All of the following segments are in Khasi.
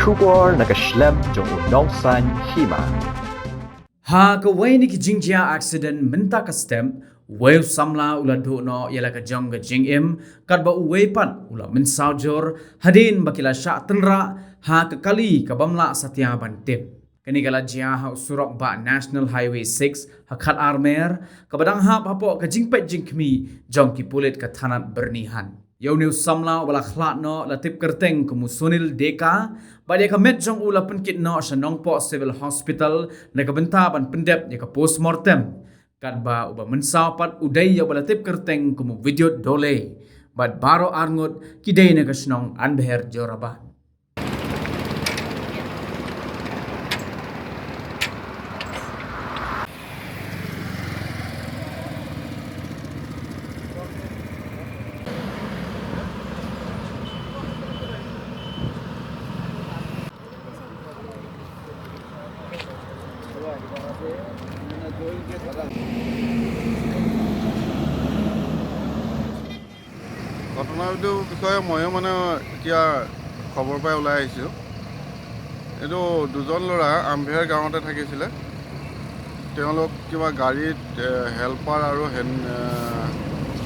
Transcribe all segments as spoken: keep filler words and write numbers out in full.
Khubor na ka shlem jong u nongsan hima. Ha kawei na ki jingjia accident mynta ka step, uwei u samla u la duh noh ïa la ka jong ka jingim, katba uwei pat u la mynsaw jur, hadien ba ki la shah tynrah ha ka kali ka bym lah satia ban tip. Kane ka la jia ha u surok bah National Highway six, ha Khatar Mer, kaba dang hap hapoh ka jingpeit jingkhmih jong ki pulit ka thanat Byrnihat. Ïa une u samla uba la khlad noh la tip kyrteng kum u Sunil Deka, bad ïa ka met jong u la pynkit noh sha Nongpoh Civil Hospital na ka bynta ban pyndep ïa ka postmortem. Katba uba mynsaw pat u dei ïa uba la tip kyrteng kum u Vidyut Dole, bad baroh arngut ki dei na ka shnong Anbher Jorabat. ঘটনাটোৰ বিষয়ে ময়ো মানে এতিয়া খবৰ পাই ওলাই আহিছোঁ। এইটো দুজন ল'ৰা আমভেৰ গাঁৱতে থাকিছিলে। তেওঁলোক কিবা গাড়ীত, এ, হেল্পাৰ আৰু হেন-, এ,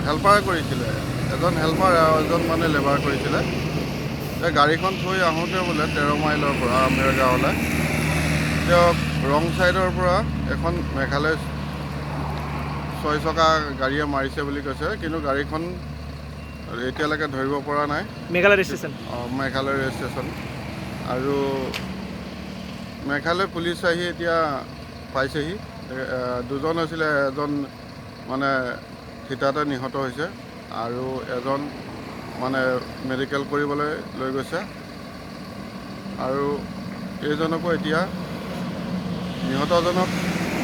হেল্পাৰ কৰিছিলে। এজন হেল্পাৰ আৰু এজন মানে লেবাৰ কৰিছিলে। এই গাড়ীখন থৈ আহোঁতে বোলে তেৰ মাইলৰ পৰা আমভেৰ গাঁৱলৈ তেওঁক ৰং ছাইডৰ পৰা এখন মেঘালয় ছয় চকা গাড়ীয়ে মাৰিছে বুলি কৈছে, কিন্তু গাড়ীখন এতিয়ালৈকে ধৰিব পৰা নাই। মেঘালয় ৰেজিষ্ট্ৰেশ্যন। অ, মেঘালয় ৰেজিষ্ট্ৰেশ্যন। আৰু মেঘালয় পুলিচ আহি এতিয়া পাইছেহি। এ, এ, দুজন আছিলে, এজন মানে থিতাতে নিহত হৈছে আৰু এজন মানে মেডিকেল কৰিবলৈ লৈ গৈছে। আৰু এইজনকো এতিয়া, নিহতজনক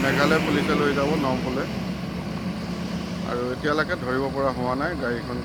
মেঘালয় পুলিচে লৈ যাব নংপুলৈ। আৰু এতিয়ালৈকে ধৰিব পৰা হোৱা নাই গাড়ীখন